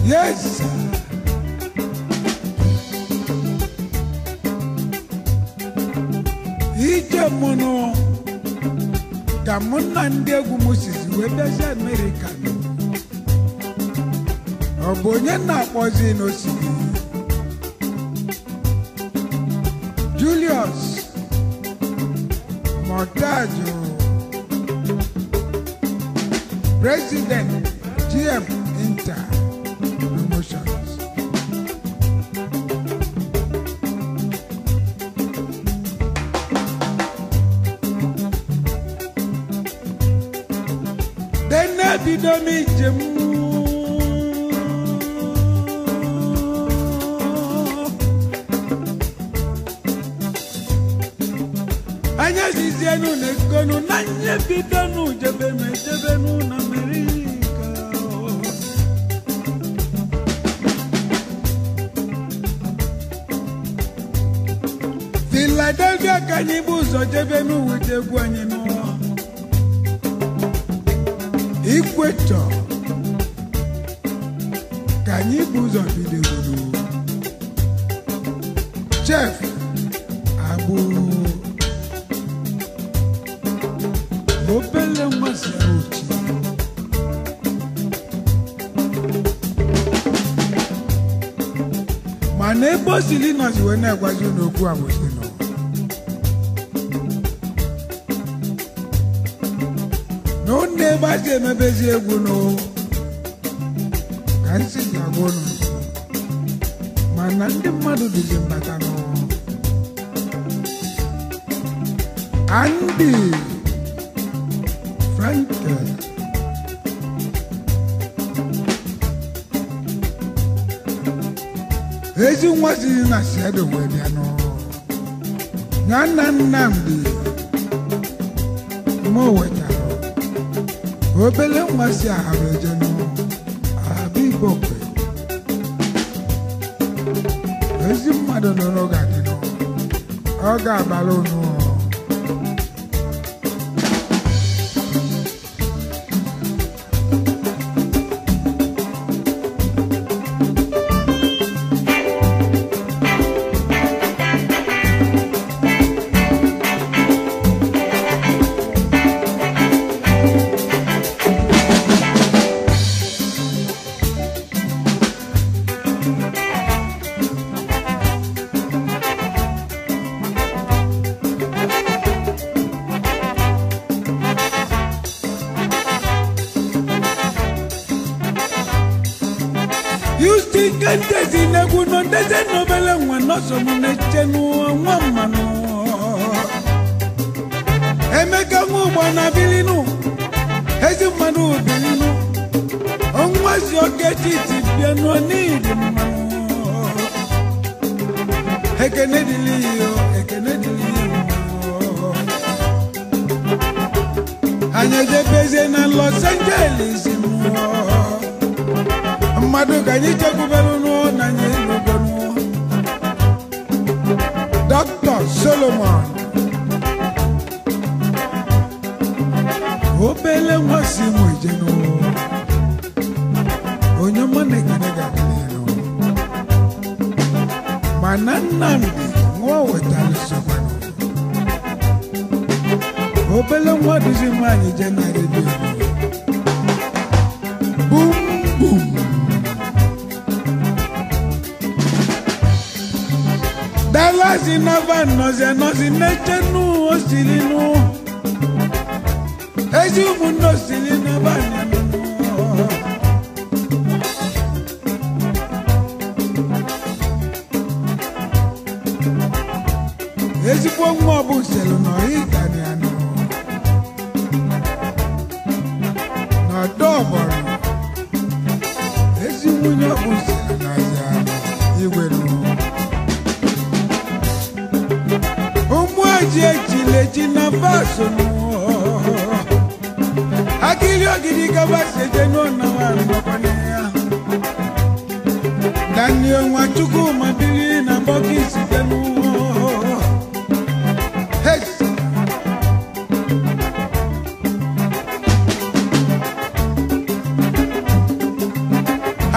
Yes sir. Ije mụnụ ka mụ na ndị egwu m sizi wee bịazi Amerịka nụ. Ọ bụ onye na-akpọzi n'osiri Julius Motajo, President GM Inter Promotions. Dene bido m ije m. Anya zizienu na-egonu na nye bidonu jebe m ejebenu na Amerịka. Philadelphia ka anyị bụ ụzọ jebenu wete egwu anyị n'ụwa. Ikwetọ ka anyị bụ ụzọ bido egwu. Chef Abu obele nwa si ochi mana ebe o siri nọzi wee na-agwazi unu okwu a bụzinụ na unu ebe a si emebezi egwu nụ ka nsi ji agwa unu, mana ndị mmadụ dịzi mbata nụ. Andy Frankel ezi nwa siri na siedo wee bịa nụ ya na Nnamdi mụ wetara obele nwa si ahara eje nụ ahaba Igbokwe. Ezi mmadụ nọ n'oge adị nụ ọ ga-abara unu. Houston n'egwu nọ ndeze n'obele nwa nọsọ m na-eche nwa mmanụ. Emeka nwa ụgbọ na bilinu ezi mmanụ bilinu ọnwa si oke titi bịa nọ n'idi mmanụ. Ekene dịlị yo, ekene dịlị yo. Anyị ejebezie na Los Angeles nụọ mmadụ ka anyị chekwubere nụọ na anyị elugo nụọ. Dr. Solomon obele nwa si mụ ije nụọ onye ọma na-ekene ga-adịrị ya nụọ. Mana Nnamdi nwa wetara sokwanụ obele nwa duzi m anyị je na redio bum bum. Dallas nava nọzi nọzi n'echenu osilinu ezi ụmụnne osili nava nyanụ. Ezigbo nwa ọ bụ selu nọ ịtani anụ n'ọdọ ọgbọrọ ezi nwunye ọ bụ selu nọzi anụ igwe nụ. Ụmụ eji echilechi na vaso nụ akịrị ogidi gaba seje n'ọnọwa nnọkwana ya. Daniel Nwachukwu ma biri na bọkisi bịanụ. Hey!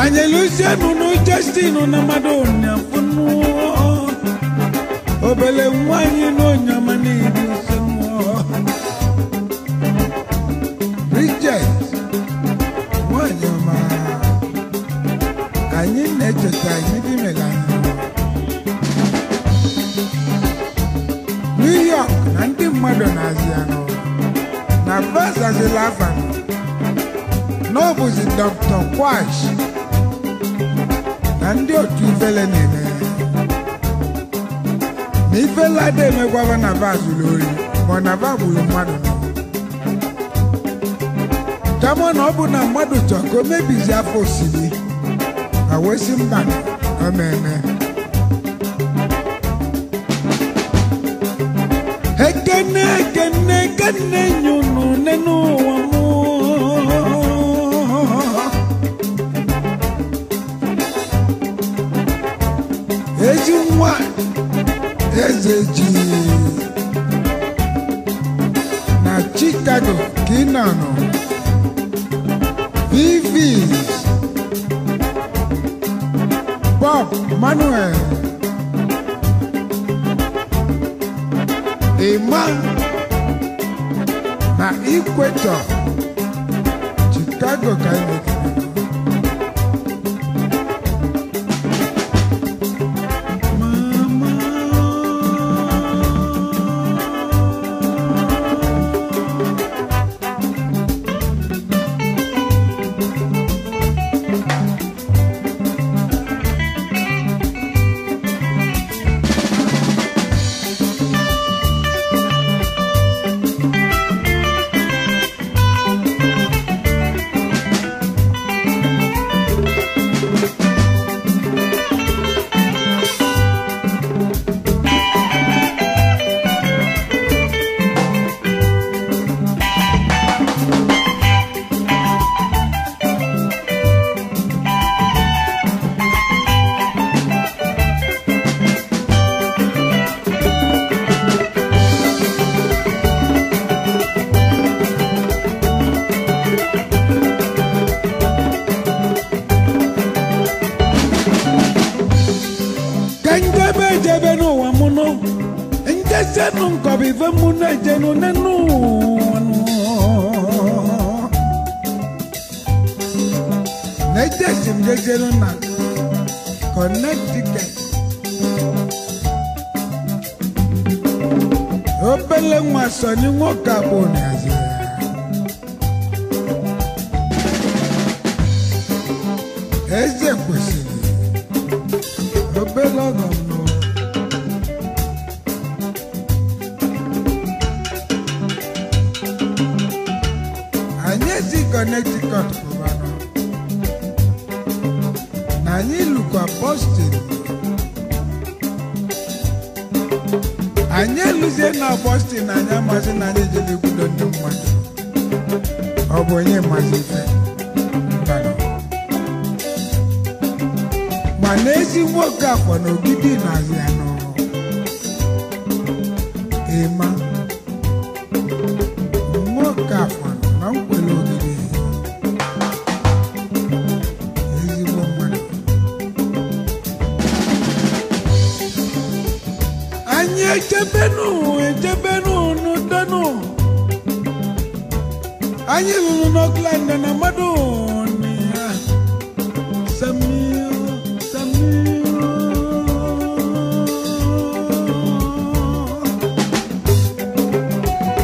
Anyị eluzienụ n'Ujestinu na mmadụ ụnyafụnụ obele nwanyị n'onyama n'ibi nso. Bridget nwanyị ọma, anyị na-echeta anyị mere anyị. New York na ndị mmadụ na-azị anụ na bazazila afanụ na ọ bụzi Dr. Kwash na ndị otu ifele na-eme na ifele ada emekwaba na va zuru ori ma ọ na va gburu mmadụ nọ. Kama na ọ bụ na mmadụ chọrọ ka o mebizi afọ osiri ma wee sị mba na o meme. Ekene ekene ekene nyunu nenu ụwa mụ. Ezi nwa eze ji na Chicago ka ị nọ nọ. Vivis Bob Manuel Emma na Equator Chicago ka ị nọ. Connecticut. Obele nwa sọ ni nwoke abụọ na-azị. Eze kwesịrị obele ọgọ m nọ. Anyị esi Connecticut pụbanụ na anyị lukwa Boston. Anyị eluzie na Boston, anyị amasị na anyị jere ekwudo ndị mmadụ. Ọ bụ onye mazi ife mbanụ. Mana ezi nwoke afọ na ogidi na-azị anụ. Ịma nwoke afọ na nkwele ogidi ezigbo mmadụ. Anyị echebenu echebenu n'udonu. Anyị ruru n'Oakland na mmadụ ya. Samir Samir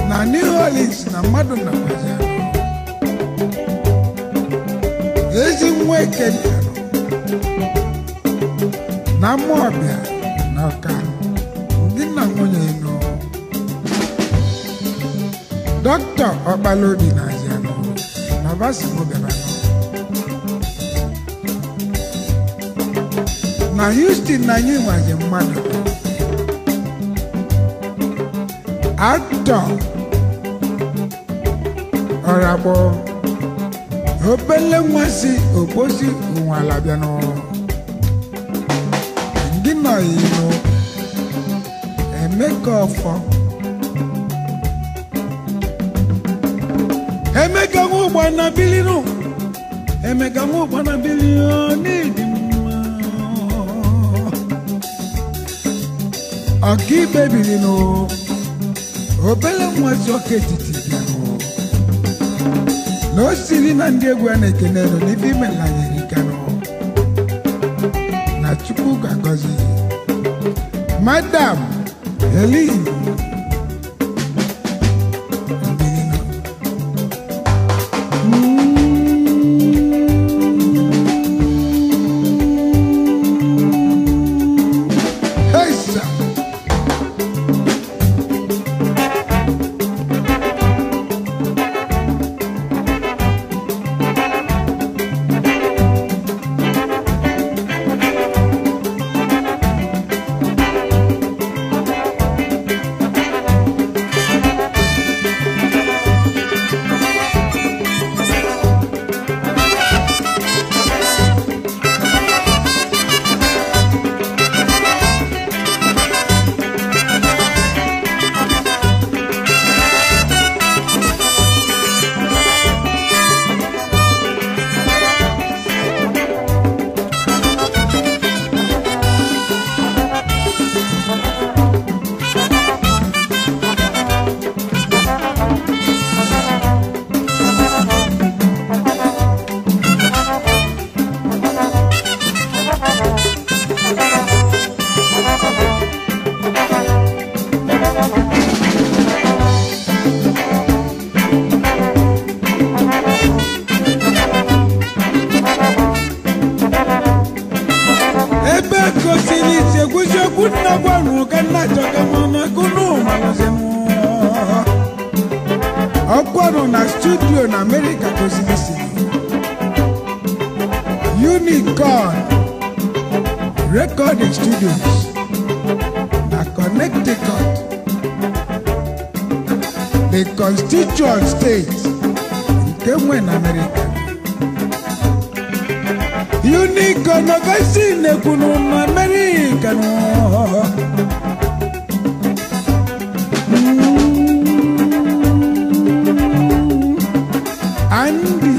na New Orleans na mmadụ nakwazi anụ. Ezi nwa eke na mmụọbịa na ọka ndị nna nwunye nọ. Dọkịta Ọkpalaobi na-azị anụ na Vasimobianọ. Na Houston na anyị nwazi mmadụ. Atọ Ọragbọ obele nwa si okposi ụnwala bịa n'ọrụ. Ndị nọ ino Emeka Ọfọ. Emeka nwa ụgbọ na bilinu. Emeka Nwụgbana bilion n'ịdị mma. Ọkaikpe biri nụ, obele nwa si ọka etiti bịanụ. Na o siri na ndị egwu a na-ekene nụ n'ife imela anyị erika nụ. Na Chukwu ga-agọzi. Madam Helen Mbirino. Hey, sir. Ebe gosiri isi egwusi okwu nna gwanụ ka nna chọka mana gụnụ malụzi m. Ọkwanụ na studio na Amerịka gosiri isi Unicorn Recording Studios na Connecticut, the constituent state nke nwe na Amerịka. Unicorn ọgasị na-ekwunu na Amerịka nụ. Andy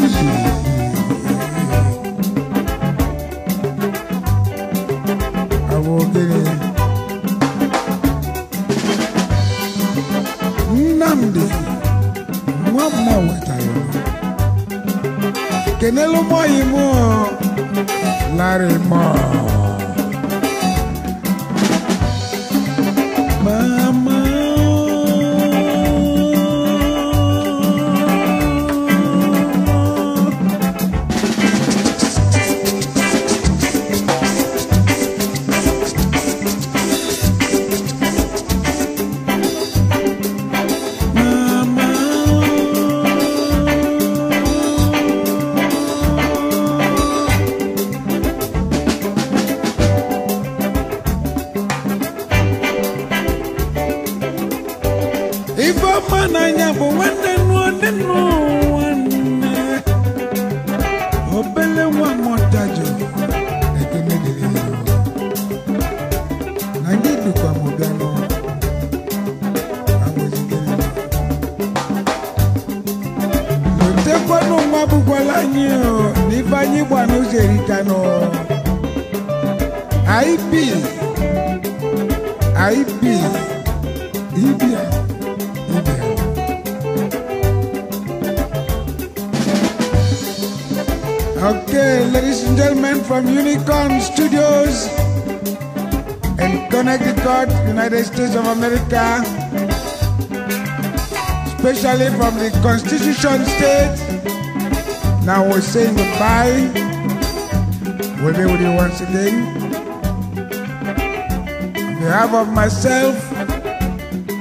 Awogere Nnamdi nwa mmụọ wetara kenelu mọyị mụ Larry Moore. Mama. Ife ọma n'anya bụ nwanne nụọ dị nwanne. Obele nwa mọtajụ ekene dịrị ya. Na gị dukwa m bịa nụ. Agwụzigere m. Lotekwanụ nwa bụkwala anyị o, na ife anyị gba n'ụzọ erika nụ. IB IB Ibia Ibia. Okay, ladies and gentlemen from Unicorn Studios in Connecticut, United States of America, especially from the Constitution State. Now we're saying goodbye. We'll be with you once again. On behalf of myself,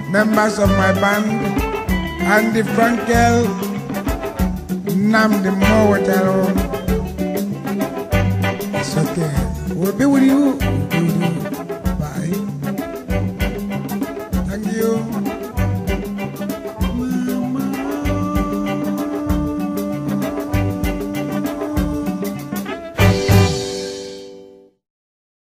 members of my band, Andy Frankel, Nnamdi Mowataro. It's okay. We'll be with you. We'll be with you.